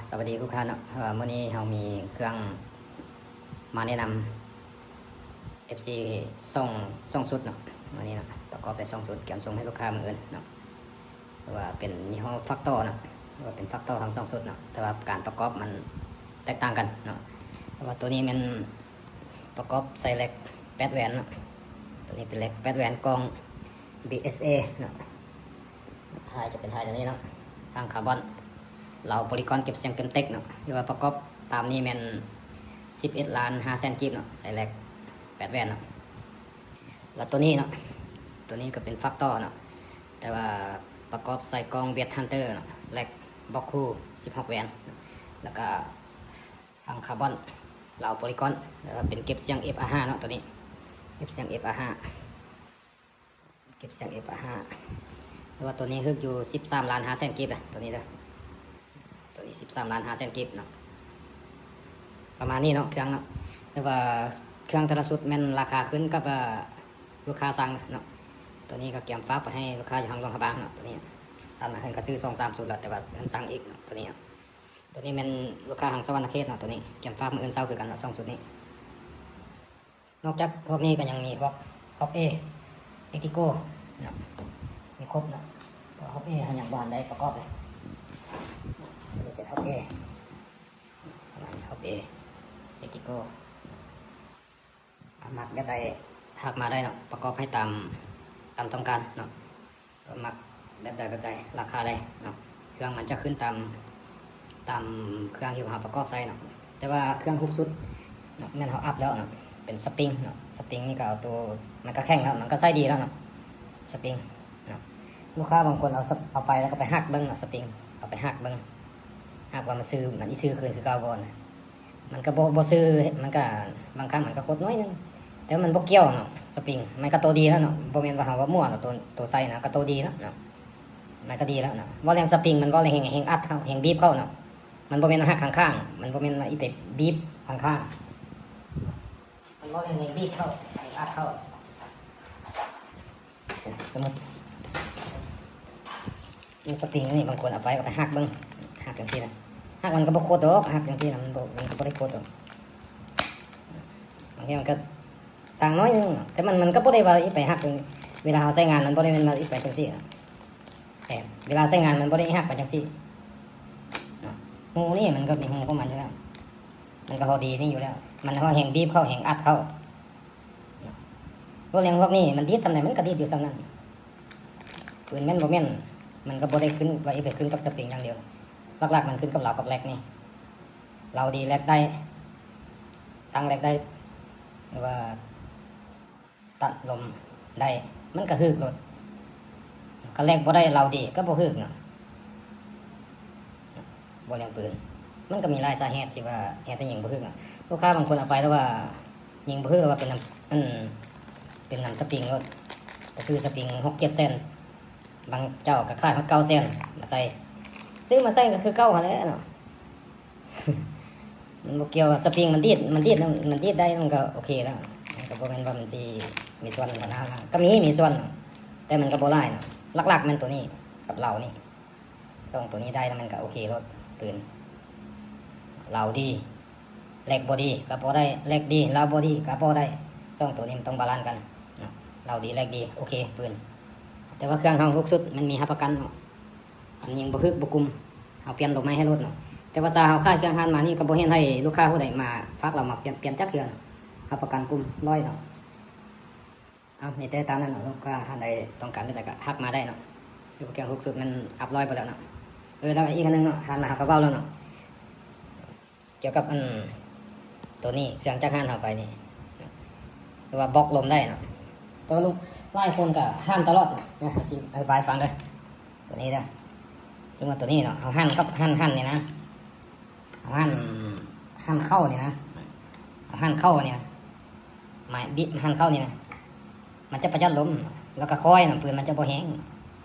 ສະຫວັດດີລູກຄ້າເນາະ, ເອີ ມື້ນີ້ເຮົາມີເຄື່ອງມາແນະນຳເອັຟຊີສອງ ສອງຊຸດເນາະ. ມື້ນີ້ເນາະ ປະກອບໄດ້ສອງຊຸດ ກຽມສົ່ງໃຫ້ລູກຄ້າມື້ອື່ນເນາະ. ເພາະວ່າເປັນຍີ່ຫໍ້ຟາກຕໍ່ເນາະ, ເພາະວ່າເປັນຟາກຕໍ່ທັງສອງຊຸດເນາະ, ແຕ່ວ່າການປະກອບມັນແຕກຕ່າງກັນເນາະ. ເພາະວ່າໂຕນີ້ແມ່ນປະກອບໃສ່ແລັກແປດແຫວນເນາະ, ໂຕນີ້ເປັນແລັກແປດແຫວນກ່ອງ ບີເອສເອເນາະ. ທ້າຍຈະເປັນທ້າຍຕົວນີ້ເນາະ, ຫາງຄາບອນ ລາວໂປລີກອນ ເກັບສຽງເຕັມເຕັກເນາະ, ທີ່ວ່າປະກອບຕາມນີ້ແມ່ນສິບເອັດລ້ານຫ້າແສນກີບເນາະ, ໃສ່ແລັກແປດແຫວນເນາະ. ແລ້ວຕົວນີ້ເນາະ, ຕົວນີ້ກໍເປັນຟາກຕໍ່ເນາະ, ແຕ່ວ່າປະກອບໃສ່ກ່ອງເວດຮັນເຕີເນາະ, ແລັກບລັອກຄູ່ສິບຫົກແຫວນເນາະ, ແລ້ວກໍຫາງຄາບອນ ລາວໂປລີກອນ ເປັນເກັບສຽງເອັຟອາຫ້າເນາະ, ຕົວນີ້ເກັບສຽງເອັຟອາຫ້າ ເກັບສຽງເອັຟອາຫ້າ. ແຕ່ວ່າຕົວນີ້ຮຶກຢູ່ສິບສາມລ້ານຫ້າແສນກີບເດີ ຕົວນີ້ເດີ, ຕົວນີ້ສິບສາມລ້ານຫ້າແສນກີບເນາະ. ປະມານນີ້ເນາະ ເຄື່ອງເນາະ, ແຕ່ວ່າເຄື່ອງແຕ່ລະຊຸດແມ່ນລາຄາຂຶ້ນກັບ ເອີ ລູກຄ້າສັ່ງເນາະ. ຕົວນີ້ກໍກຽມຝາກໄປໃຫ້ລູກຄ້າຢູ່ທາງຫຼວງພະບາງເນາະ, ຕົວນີ້ຕາມໜ້າເພິ່ນກໍຊື້ສອງສາມຊຸດແລ້ວ ແຕ່ວ່າເພິ່ນສັ່ງອີກເນາະ, ຕົວນີ້ເນາະ. ຕົວນີ້ແມ່ນລູກຄ້າທາງສະຫວັນນະເຂດເນາະ, ຕົວນີ້ກຽມຝາກມື້ອື່ນເຊົ້າຄືກັນເນາະ ສອງຊຸດນີ້. ນອກຈາກພວກນີ້ກໍຍັງມີພວກຮອບເອ ເອັກຕິໂກເນາະ, ມີຄົບເນາະ, ແຕ່ວ່າຮອບເອເຮົາຍັງບໍ່ທັນໄດ້ປະກອບເລີຍ. ອັນນີ້ເປັນຮອບເອ ປະມານຮອບເອ ເອັກຕິໂກ. ມັກແບບໃດທັກມາໄດ້ເນາະ, ປະກອບໃຫ້ຕາມ ຕາມຕ້ອງການເນາະ. ມັກແບບໃດແບບໃດ ລາຄາໃດເນາະ, ເຄື່ອງມັນຈະຂຶ້ນຕາມ ຕາມເຄື່ອງທີ່ເຮົາປະກອບໃສ່ເນາະ. ແຕ່ວ່າເຄື່ອງທຸກຊຸດເນາະ ແມ່ນເຮົາອັບແລ້ວເນາະ, ເປັນສະປຣິງເນາະ, ສະປຣິງນີ້ກໍເອົາໂຕ ມັນກໍແຂງແລ້ວ ມັນກໍໃຊ້ດີແລ້ວເນາະ ສະປຣິງເນາະ. ລູກຄ້າບາງຄົນເອົາ ເອົາໄປແລ້ວກໍໄປຫັກເບິ່ງເນາະ ສະປຣິງ, ເອົາໄປຫັກເບິ່ງ ຫາກວ່າມັນຊື່ ມັນຊິຊື່ຄືນຄືເກົ່າບໍ່ນະ. ມັນກໍບໍ່ ບໍ່ຊື່ ມັນກໍບາງຄັ້ງມັນກໍຄົດໜ້ອຍໜຶ່ງ, ແຕ່ມັນບໍ່ກ່ຽວເນາະ ສະປຣິງ. ມັນກໍໂຕດີແລ້ວເນາະ, ບໍ່ແມ່ນວ່າເຮົາວ່າມົ້ວເນາະ, ໂຕ ໂຕໃສ່ນະ ກໍໂຕດີແລ້ວເນາະ, ມັນກໍດີແລ້ວເນາະ. ເວົ້າເລື່ອງສະປຣິງ ມັນເວົ້າເລື່ອງແຮງ ແຮງອັດເຂົ້າ ແຮງບີບເຂົ້າເນາະ, ມັນບໍ່ແມ່ນວ່າຫັກຂ້າງໆ, ມັນບໍ່ແມ່ນວ່າອີ່ໄປບີບຂ້າງໆ. ມັນບໍ່ແມ່ນແຮງບີບເຂົ້າ ແຮງອັດເຂົ້າ. ສົມມຸດ ສະປຣິງນີ້ ບາງຄົນເອົາໄປກໍໄປຫັກເບິ່ງ, ຫັກຈັ່ງຊີ້ນະ, ຫັກມັນກໍບໍ່ຄົດດອກ, ຫັກຈັ່ງຊີ້ນະ ມັນບໍ່ ມັນກໍບໍ່ໄດ້ຄົດດອກ. ບາງທີມັນກໍຕ່າງໜ້ອຍໜຶ່ງ, ແຕ່ມັນ ມັນກໍບໍ່ໄດ້ວ່າອີ່ໄປຫັກ, ເວລາເຮົາໃຊ້ງານ ມັນບໍ່ໄດ້ແມ່ນວ່າອີ່ໄປຈັ່ງຊີ້ນະ, ແຕ່ເວລາໃຊ້ງານມັນບໍ່ໄດ້ຫັກໄປຈັ່ງຊີ້ເນາະ. ຮູນີ້ມັນກໍມີຮູຂອງມັນຢູ່ແລ້ວ, ມັນກໍພໍດີນີ້ຢູ່ແລ້ວ, ມັນພໍແຮງບີບເຂົ້າ ແຮງອັດເຂົ້າ. ເວົ້າເລື່ອງພວກນີ້ ມັນດີດສ່ຳໃດມັນກໍດີດຢູ່ສ່ຳນັ້ນ. ປືນແມ່ນບໍ່ແມ່ນ ມັນກໍບໍ່ໄດ້ຂຶ້ນວ່າອີ່ໄປຂຶ້ນກັບສະປຣິງຢ່າງດຽວ, ຫຼັກໆມັນຂຶ້ນກັບລາວກັບແລັກນີ້. ລາວດີແລັກໄດ້, ຕັ້ງແລັກໄດ້ ຫຼືວ່າຕັດລົມໄດ້ ມັນກໍຮຶກໂລດ. ຄັນແລັກບໍ່ໄດ້ ລາວດີກໍບໍ່ຮຶກເນາະ. ບໍ່ເລື່ອງປືນ ມັນກໍມີຫຼາຍສາເຫດທີ່ວ່າເຮັດໃຫ້ຍິງບໍ່ຮຶກເນາະ. ລູກຄ້າບາງຄົນເອົາໄປແລ້ວວ່າຍິງບໍ່ຮຶກ ວ່າເປັນນຳ ອັນ ເປັນນຳສະປຣິງໂລດ, ໄປຊື້ສະປຣິງຫົກເຈັດແສນ, ບາງເຈົ້າກໍຂາຍຮອດເກົ້າແສນມາໃສ່, ຊື້ມາໃສ່ກໍຄືເກົ່າຫັ້ນແຫຼະເນາະ. ມັນບໍ່ກ່ຽວ ສະປຣິງມັນດີດ ມັນດີດ ມັນດີດໄດ້ ມັນກໍໂອເຄແລ້ວ, ມັນກໍບໍ່ແມ່ນວ່າມັນຊິມີສ່ວນຂະໜາດນັ້ນ. ກໍມີ ມີສ່ວນ ແຕ່ມັນກໍບໍ່ຫຼາຍເນາະ. ຫຼັກໆແມ່ນໂຕນີ້ກັບລາວນີ້, ສອງໂຕນີ້ໄດ້ແລ້ວມັນກໍໂອເຄໂລດ. ປືນລາວດີ ແລັກບໍ່ດີກໍບໍ່ໄດ້, ແລັກດີ ລາວບໍ່ດີກໍບໍ່ໄດ້. ສອງໂຕນີ້ມັນຕ້ອງບາລານກັນເນາະ, ລາວດີ ແລັກດີ ໂອເຄ ປືນ. ແຕ່ວ່າເຄື່ອງເຮົາທຸກຊຸດມັນມີຮັບປະກັນເນາະ, ອັນຍິງບໍ່ຮຶກບໍ່ກຸມ ເຮົາປ່ຽນໂລໃໝໃຫ້ໂລດເນາະ. ແຕ່ວ່າຊາເຮົາຂາຍເຄື່ອງຮ້ານມານີ້ ກໍບໍ່ເຫັນໃຫ້ລູກຄ້າຜູ້ໃດມາຝາກລາວມາປ່ຽນ ປ່ຽນຈັກເທື່ອ, ຮັບປະກັນກຸມຮ້ອຍເນາະ. ເອົາ ມີແຕ່ຕາມນັ້ນເນາະ, ລູກຄ້າທ່ານໃດຕ້ອງການແບບໃດກໍທັກມາໄດ້ເນາະ. ຢູ່ເຄື່ອງທຸກຊຸດມັນອັບຮ້ອຍໄປແລ້ວເນາະ. ເອີ ແລ້ວອີກອັນໜຶ່ງເນາະ, ຮ້ານມາເຮົາກໍເວົ້າແລ້ວເນາະ ກ່ຽວກັບອັນໂຕນີ້ ເຄື່ອງຈາກຮ້ານເຮົາໄປນີ້ ຫຼືວ່າບລັອກລົມໄດ້ເນາະ. ແຕ່ວ່າລູກ ຫຼາຍຄົນກໍຫ້າມຕະຫຼອດເນາະ, ນະ ຊິອະທິບາຍໃຫ້ຟັງເດີ. ໂຕນີ້ເດີ ສົມມຸດໂຕນີ້ເນາະ, ເຮົາຫັນກັບ ຫັນ ຫັນນີ້ນະ, ເຮົາຫັນ ຫັນເຂົ້ານີ້ນະ, ເຮົາຫັນເຂົ້ານີ້ນະ, ໝາຍບິດ ຫັນເຂົ້ານີ້ນະ, ມັນຈະປະຢັດລົມ ແລ້ວກໍຄ່ອຍນະ, ປືນມັນຈະບໍ່ແຮງ.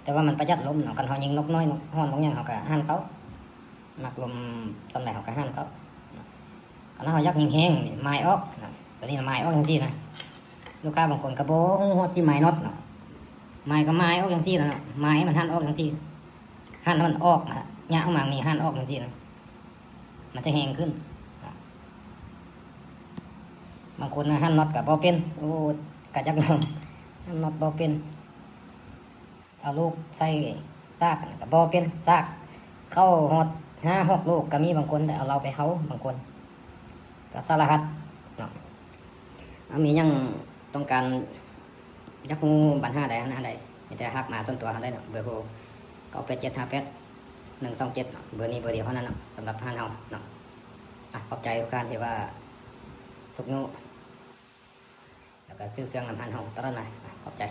ແຕ່ວ່າມັນປະຢັດລົມເນາະ, ຄັນເຮົາຍິງນົກນ້ອຍ ນົກຮ້ອນ ນົກຫຍັງ ເຮົາກໍຫັນເຂົ້າ. ມັກລົມສ່ຳໃດເຮົາກໍຫັນເຂົ້າ. ຄັນເຮົາຢາກແຮງໆ ໝາຍອອກນະ, ຕົວນີ້ນະໝາຍອອກຈັ່ງຊີ້ນະ. ລູກຄ້າບາງຄົນກໍບໍ່ຮູ້ຮອດຊິໝາຍນັອດເນາະ, ໝາຍກໍໝາຍອອກຈັ່ງຊີ້ລະເນາະ, ໝາຍໃຫ້ມັນຫັນອອກຈັ່ງຊີ້, ຫັນໃຫ້ມັນອອກນະ, ຍະອອກມານີ້ຫັນອອກຈັ່ງຊີ້ນະ. ມັນຈະແຮງຂຶ້ນ. ບາງຄົນຫັ້ນນັອດກໍບໍ່ເປັນ ໂອ້ ກະຈັກນຳ ຫັ້ນນັອດບໍ່ເປັນ ເອົາລູກໃສ່ຊາກກໍບໍ່ເປັນ ຊາກເຂົ້າຮອດຫ້າຫົກລູກກໍມີ ບາງຄົນເອົາເລົາໄປເຮົາ ບາງຄົນກໍສາລະພັດເນາະ. ເອົາ ມີຫຍັງຕ້ອງການຢາກຮູ້ບັນຫາໃດອັນໃດ ມີແຕ່ທັກມາສ່ວນຕົວເຮົາໄດ້ເນາະ ເບີໂທ ເກົ້າແປດເຈັດຫ້າແປດໜຶ່ງສອງເຈັດເນາະ ເບີນີ້ເບີດຽວເທົ່ານັ້ນເນາະ ສຳລັບຮ້ານເຮົາເນາະ. ອາ ຂອບໃຈທຸກທ່ານທີ່ວ່າຊຸກຍູ້ ແລ້ວກໍຊື້ເຄື່ອງນຳຮ້ານເຮົາຕະຫຼອດມາ ອາ ຂອບໃຈ.